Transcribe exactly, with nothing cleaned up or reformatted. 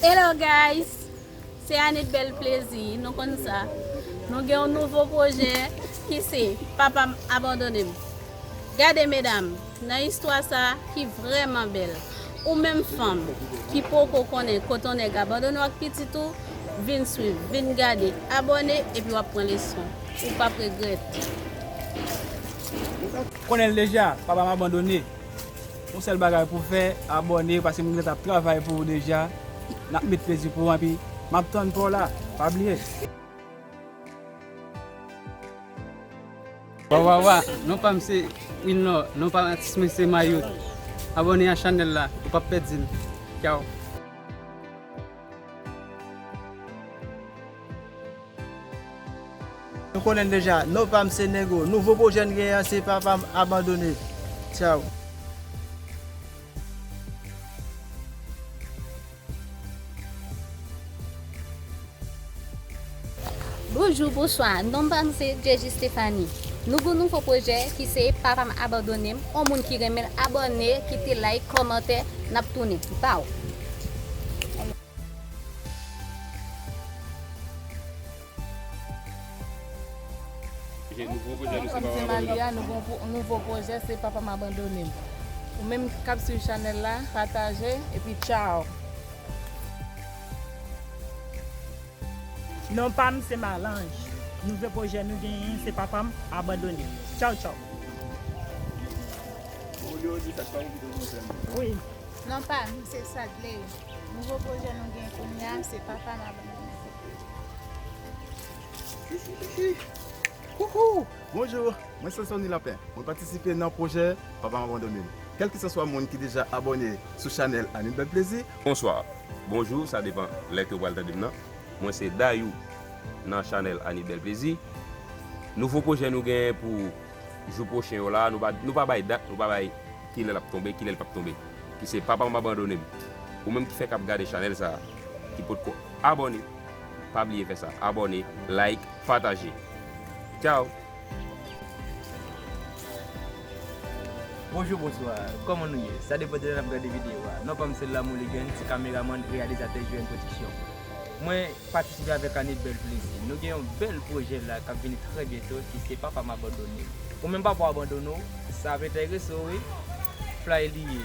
Hello guys, se Anit Bèl Plezi, nou konn sa. Nou gen yon nouvo pwojè ki se Papa m Abandone m. Gade medam, nan istwa sa ki vrèman bèl, ou menm fanm ki poko konnen kote yon nèg abandone w ak pitit ou, vin swiv, vin gade, abòne epi w ap pran leson. Ou p ap regrèt. Konnen l deja, Papa m Abandone. Yon sèl bagay pou fè, abòne, paske m gentan ap travay pou ou deja. N ap met plezi pou ou, anpi m ap tann pa w la. Pa bliye. Wa, wa, wa, non pa m se Winlor, non pa m atis mwen se Mayout. Abòne a chanèl la, ou p ap pèdi l. Tchaw. Nou konnen l deja, non pa m se Nego. Nouvo pwojè n genyen an se Papa m Abandone. Tchaw. Bonjou, bonswa. Non pa m se Djeji Stephanie. Nou gen yon nouvo pwojè ki se Papa m Abandone m. Yon moun ki renmen l abòne, kite like, kòmantè, n ap tounen. Baw. Nouvo pwojè nou se Papa m Abandone m. Nou gen pou- nouvo pwojè se Papa m Abandone m. Ou menm k ap swiv chanèl la, pataje epi tchaw. Non pa m se Malanj. Nouvo pwojè nou genyen se Papa m Abandone m. Tchaw tchaw. Wi. Non pa m se Sadley. Nouvo pwojè nou gen kounye a se Papa m Abandone m. Koukou! Bonjou, mwen se Sony Lapin. Mwen patisipe nan pwojè Papa m Abandone m. Kèlkeswa moun ki deja abòne sou chanèl Anit Bèl Plezi. Bonswa, bonjou, sa depann lè ke w pral tande m nan. Mwen se Dayou nan chanèl Anit Bèl Plezi. Nouvo pwojè nou genyen pou jou pwochen yo la, nou pa, nou pa bay dat, nou pa bay kilè l ap tonbe, kilè l p ap tonbe. Ki se Papa m Abandone m. Ou menm ki fèk ap gade chanèl sa, ki potko abòne, pa bliye fè sa. Abòne, like, pataje. Tchaw! Bonjou, bonswa. Kòman nou ye? Sa depann de lè n ap gade videyo a. Non pa m se Lamour Legend, ti kameramann, reyalizatè J N Production. Mwen patisipe avèk Anit Bèl Plezi. Nou gen yon bèl pwojè la k ap vini trè byento ki se Papa m Abandone m. Ou menm papa w abandone w, sa ap enterese w wi. Fly li ye.